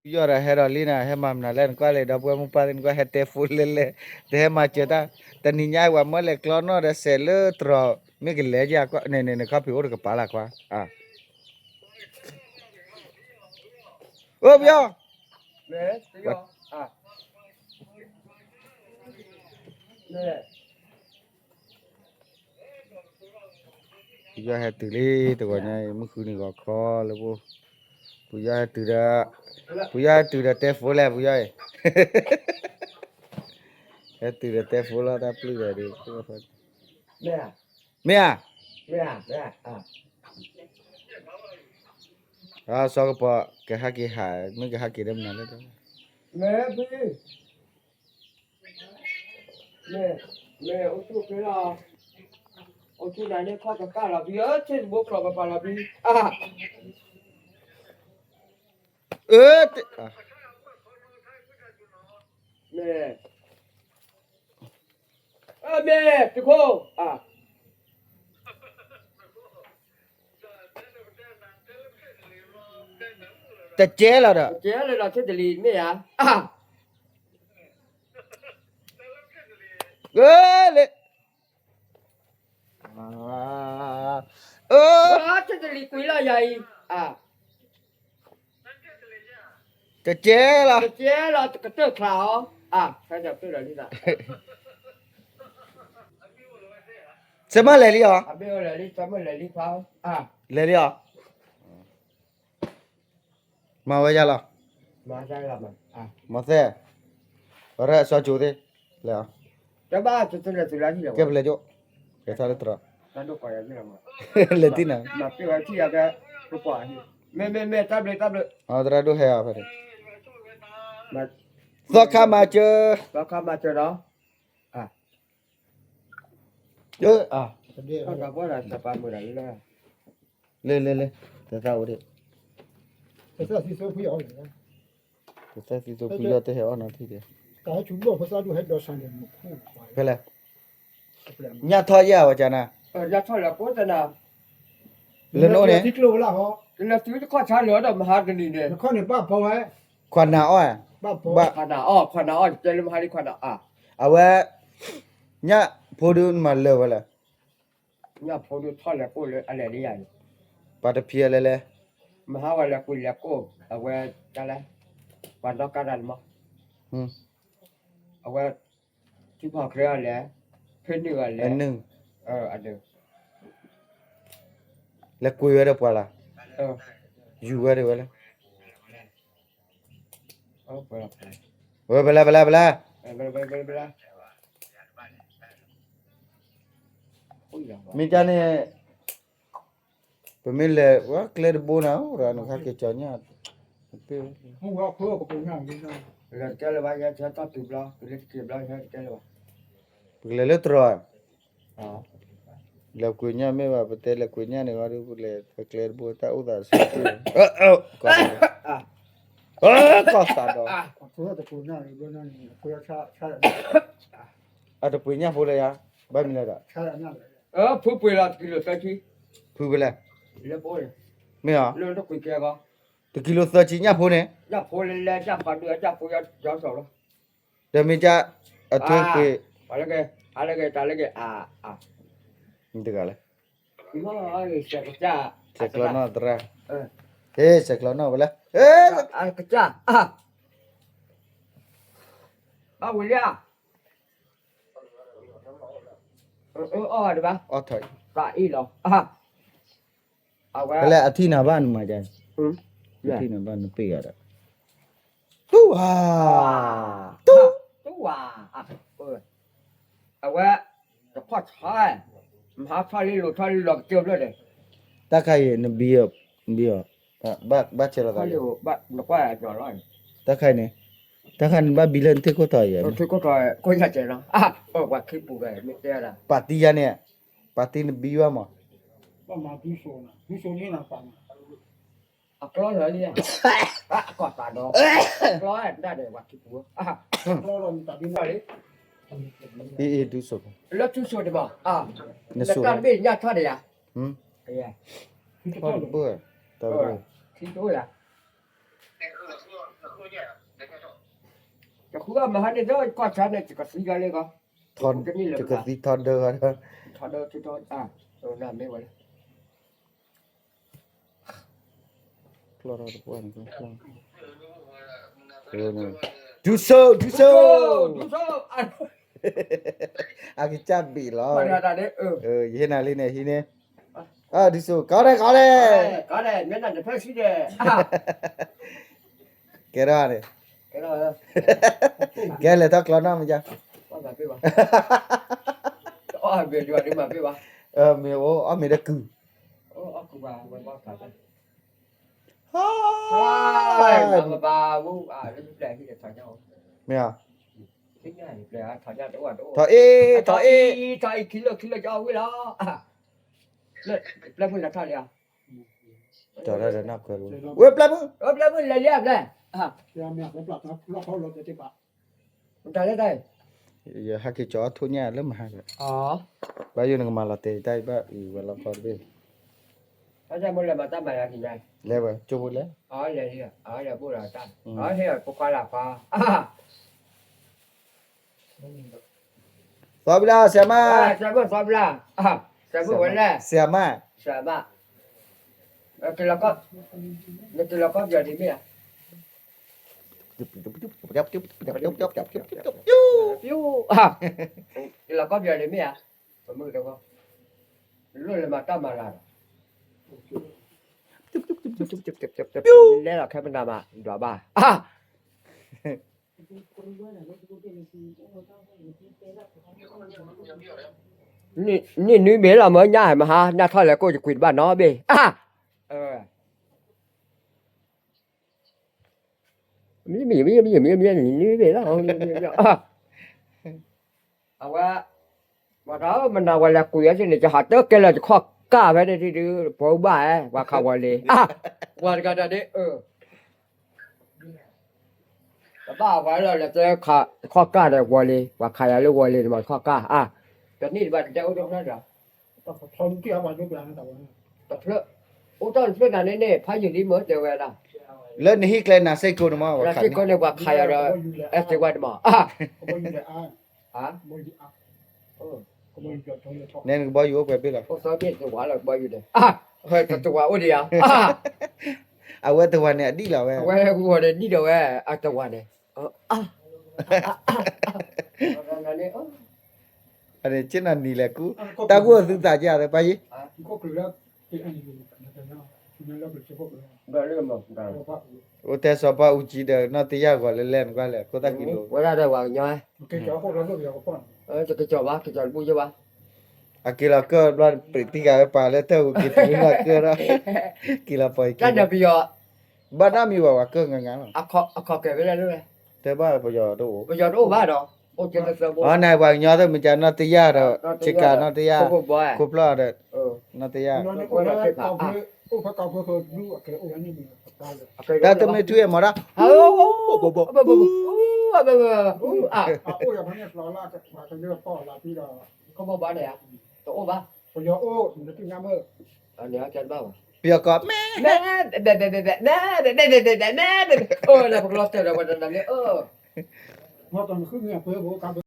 ယီၢ်ဒီးဟဲဒီးလံနၤ ဟဲမၤမနုၤလဲၣ် နကွၢ်လၢဒီပုၢ်ဝဲၢ်မုၣ်ပၢ်သ့ၣ် နကွၢ်ဟဲတဲဖိလဲၣ်လဲၣ် တဟဲမၤစၢၤတၢ်, တနံၤညါဝဲမၢလဲၤကျီနီၣ်ဒီးစဲးလၢတရီး မ့ၢ်ကလဲၤက့ၤ နခီဖံးအိၣ်တကပၤလၢ်ခွါ, အိၣ်ပယီၤ ပယီၤဟဲတုၤလံ တဂီၤညါအံၤ မုၢ်ဃုနံၤဂီၤခီလၢပအိၣ်, ပယီၤဟဲတုၤဒီး, ပယီၤဟဲတုၤဒီးတဲဖိလဲၣ် ပယီၤအံၤ, ဟဲတုၤဒီးတဲဖိလီၤ တၢ်ပျုၢ်ဒီးဒ်, မ့ၢ်ဧါ, စီၤကပီၤ ကဟဲက့ၤဟး မ့ၢ်ကဟဲက့ၤဒီးမနုၤလဲၣ်, မ့ၢ် မ့ၢ်အိၣ်ဆူၣ်ဖဲလီၤ, အိၣ်ဆူၣ်နၤန့ၣ်ခီၣ်ကပၣ်လီၤဖံဧၢ, ဆ့ၣ်တဘိကျိၤကပၤလီၤဖံ, အၢ, မ့ၢ်, အၢ မ့ၢ်သုးခိၣ်, တကဲလီၤဒီး, တကဲလီၤဒီးဆ့ၣ်တလံၤမ့ၢ်ဧါ, လၢ ဆ့ၣ်တလံၤကွံာ်လီၤယၤအံၤ, တကဲလီၤ, တကဲလီၤ ကတၢၢ်ချးအီၤ, ဆဲးမၢလဲၤလံအီၤ, လဲၤလံအီၤ, မၤဝဲယၤလီၤ, မၤသဲ, ဝဲရဲၣ်စီၤကိၤသ့ၣ်, လဲၤအီၤ, ကဲပလဲၤကၠိ, ကဲထီၣ်လၢတရီး, လဲၤတံၢ်နၤ, မ့ၢ်မ့ၢ်မ့ၢ်တၢ်ဘျုးတၢ်ဘျုး, သီခါမၤစၢၤ, သီခါမၤစၢၤဒီး, လၢလၢလၢ, တသၣ်အိၣ်ဒံး, တသၣ်သံသိဖုယီၢ်, တသၣ်သံသိဖုယီၢ်တဟဲအီၣ်နီၤထံၣ်ဒံး, ဖဲလဲၣ်, ညၣ်ထီၣ်ယဲၢ်ဝဲကနၤ, လၢနအိၣ်န့ၣ်, လၢသုတခီၣ်ဆါလၢၤဒီးမဟါတနံၤန့ၣ်, ခွါနၤအီၣ်, ခွါနၤအီၣ်, ခွါနၤအီၣ် တဲလၢမဟါလံခွါနၤအီၣ်, အဝဲ, ညၣ်ဖိဒုနမၤလၢာ်ဝဲလဲၣ် ညၣ်ဖိဒုးထီၣ်လဲၤကိၣ်လၢ အလဲၤလံယၤန့ၣ်, ပှၤတဖံးအလဲၤလဲၤ, မဟါဝဲလဲၤကွံာ်လဲၤကိၣ် အဝဲ, တၢ်လဲၣ်, ပှၤနီၣ်ကါတၢ်န့ၣ်မး, အဝဲ, ထံဖီၣ်ချ့အီၤလဲၤ, ဖဲနုာ်အီၤလဲၤ, လဲၤကွံာ်ဝဲဒီးပှၤလီၤ, ယူၤဝဲဒၣ်ဝဲလဲၣ် ဝဲပလဲၤပလဲၤပလဲၤ, မ့ၢ်ကန့ၣ်, ပမ့ၢ်လဲၤဝဲကျဲတဘိနၤ ရၤနခါက့ၤကၠီညၣ်, ပ, ပကလဲၤလၢတရီး, လဲၤကွံာ်ညၣ်မ့ၢ်ဘၣ် ပတဲလဲၤကွံာ်ညၣ်န့ၣ်ဝဲဒၣ် ပလဲၤကျဲတဘိတၢ်အိၣ်သးတဆၢ, ကီၢ်သးဒီး, အတပှ့ၤညၣ်ဖိလၢယၤ, ဘၣ်မနုၤလဲၣ်ဒီး, ဖုပှ့ၤလီၤတကံလိာ်သၢဆံ, ဖုပှ့ၤလဲၣ်, မ့ၢ်, တကံလိာ်သၢဆံညၣ်ဖိန့ၣ်, ညၣ်ဖိလဲၤလဲၤ ညၣ်ဖးဒိၣ် ညၣ်ဖိယီၤစီၤလီၤ, ဒီးမ့ၢ်က, အထွဲကွံာ်, တဂၤလဲၣ်, ဆဲးကျိးနီၢ်သရၣ်, ဟ့ၣ်ဆဲးကျိးနီၢ်ဝဲလဲၣ်, ကစၢ်, ဘၣ်ဝံၤလံဧါ, အီၣ်, အီၣ်ထီၣ်အံၤလီၤ, ဖဲလဲၣ်အထံၣ်နၤဘၣ်နမၤ, အထံၣ်နၤဘၣ်နပ့ၢ်ဂၤဒီး, တူၢ်ဝါ, တူၢ်, အဝဲ, တခီၣ်ဆါ, မဟါထီၣ်လံလိၤထီၣ်လံလီၤကစၢၢ်ဖျၢၣ်ဒီး, တၢ်ခါအံၤနဘံအီၤ, ဘံအီၤ, ဘၣ်ဆဲးလီၤသး, တၢ်ခါအံၤန့ၣ်, တၢ်ခါန့ၣ်ဘၣ်ဘံလၢနထံခိၣ်ထီၣ်အံၤ, ပၣ်တံယါန့ၣ်, ပၣ်တံနဘံဘၣ်မး, အကျီလၢာ်လံ, အကီၢ်သးဒီး, အကျီတၢ်ဒီးဝဲခံပူၤ, လၢထူစိၤတဘၣ်, နတၢ်တဘ့ၣ်ညၣ်ထီၣ်ဒီးယၤ, ထီၣ်တဘၣ်, ထီၣ်တဘၣ်, ထံတအိၣ်ယၤ, အ ဃုအီၣ်မဟါန့ၣ်ဒီး ကွၢ်ဆါန့ၣ် ယကသံယီၤလၢဂီၢ်, ယကသံထီဒါဒီး, ထီဒါထီဒါ, မ့ၢ်ဝဲလၢ ဒူစိ ဒူစိ, အကစၢ်ဘ့ၣ်လီၤ, ယဟ့ၣ်နၤလံန့ၣ် ဟံးန့ၢ်, ဒူစိ ကီဒဲး ကီဒဲး, ကီဒဲး, မ့ၢ်နတဖျၢၣ်ဆံဒဲး, ကဲထီၣ်န့ၣ်, ကဲလဲၤထီၣ်ကျီနီၢ်မ့ၢ်ယါ, မ့ၢ်အိၣ်အီၣ်မ့ၤဒီးကုၢ်, မ့ၢ်ဧါ, ထီၣ်အ့ၣ် ထီၣ်အ့ၣ်, ထီၣ်အံၤ ထီၣ်အံၤ ခံလၢခံလၢကၠီဝံၤလီၤ, ပျဲၢ်မုၣ်လဲၤထီၣ်လံဧါ, ဝဲပျဲၢ်မုၣ်, ပျဲၢ်မုၣ်လဲၤလံဧါ, ပျဲၢ် မတၤလဲၣ်တၢ်အံၤ, ယဟဲက့ၤကၠီအီၣ်ထိၣ်ညၣ်လၢမဟါဒီး, ဘၣ်ယိၣ်နကမၤလီၤတဲာ်တၢ်အံၤဘၣ်အံၤဝဲလီၤခီတဘ့ၣ်, လဲၤဝဲကၠိဖိလဲၣ်, သီဘုလၢ် ဆရာမ, ဆရာမ, နကလီၤကီၢ်ပယီၤဒ်မ့ၢ်ဧါ, ကလီၤကီၢ်ပယီၤဒ်မ့ၢ်ဧါ, ပမုၢ်တဂီၢ်, လိၣ်လၢမၤတၢ်မၤလၤဒီး, လဲၤလီၤခဲပနၤမး ဒွးဘၣ် န့ၣ်နွံဘ့ၣ်လီၤမၢညါမဟါ နၢ်ထီၣ်လဲၤကိၣ်ယကွံာ်တဘၣ်နီတဘ့ၣ်, မ့ၢ်မ့ၢ်မ့ၢ်မ့ၢ်မ့ၢ်နွံဘ့ၣ်လီၤ, အဝဲ, ပှၤတၢ်မနၤဝဲလဲၤကွံာ်အီၤန့ၣ် ယဟးတကဲလၢတခီၣ်ကၢ်ဖဲန့ၣ်ဒုး ပှၤဘၣ်ဧါ ပှၤခးဝီၤလံၤ, ပှၤတဂၤတၢ်ဒ်အၢ တဘၣ်ပှၤလီၤလၢတခီၣ်ကၢ်ဒီးဝီၤလံၤ ပှၤခးယၤလၢဝီၤလံၤန့ၣ်မးတခီၣ်ကၢ်, တနံၣ်တဘၣ်တဒဲအိၣ်ဒိၣ်ဖျၢၣ်ဒီး, တဖျၢၣ်, အိၣ်တ့ၢ်တဖျၢၣ်နၤန့ၣ်န့ၣ် ဖးယံာ်လံမ့ၢ်တဲဝဲဒၣ်, လၢနဟံၣ်ကျဲနၤစ့ၢ်ကီးန့ၣ်မး ပှၤခးန့ၣ်, ပှၤခးယၤဒီး, အဲၣ်စ့ဝါတမး နဲနကဘီယူၤအိၣ်ပှဲၤဘ့ၣ်လီၤ, တဝၤအိၣ်ဒံးဧါ, အဝဲတဝၤန့ၣ်အဒံၣ်လီၤဝဲ, အဝဲဝီၤန့ၣ်ဒံၣ်ဒီးဝဲ, အတဝၤန့ၣ်, န့ၣ်က့နၤနံၤလဲၤကူ, တၢ်ကူၣ်အသုသးကဒီးပၢ်ယံၤ အိၣ်တဲစီၤပၤအူကၠံဒီး နီၢ်တယၢ်ဂီၤလၢလဲၣ်နကွၢ်လဲၣ် ခိၣ်သၣ်ကံလိၤ, ဝဲဒၣ်ဒီးပှၤကညီ, ကစီၤဘၣ် ကစီၤတဘူၣ်ယဘၣ်, အက့ၤလီၤကၢၢ်ဘျီ ပတံၤဃာ်ဝဲပှၤလၢတၢ်အူက့ၤတုၤနီၢ်ကၢၢ်ဒီး, က့ၤလီၤပှၤက့ၤ, ဘၣ်နီတမံၤဘၣ် ပှၤကၢၢ်ငါငါလီၤ, အခီၣ်ကဲၤဝဲလဲၣ်လၢ, တဲဘၣ်ပယီၤတအိၣ်, ပယီၤတအိၣ်ဘၣ်ဒီး, အီၤန့ၣ်ပှၤကညီသ့ၣ်မ့ၢ်ကနီၢ်တယၢ်ဒီး, ဆ့ကၤနီၢ်တယၢ်, ခိၣ်ဖျီၣ်ဒီး, နီၢ်တယၢ်, တၢ်တမ့ၢ်ထွံၣ်မးဒီး, ပယီၤကီး, မ့ၢ်, ပယီၤကီး, မ့ၢ်, မ့ၢ်, မ့ၢ်, မ့ၢ်, မ့ၢ်, မ့ၢ်, မ့ၢ်, မ့ၢ်, မ့ၢ်, မ့ၢ်,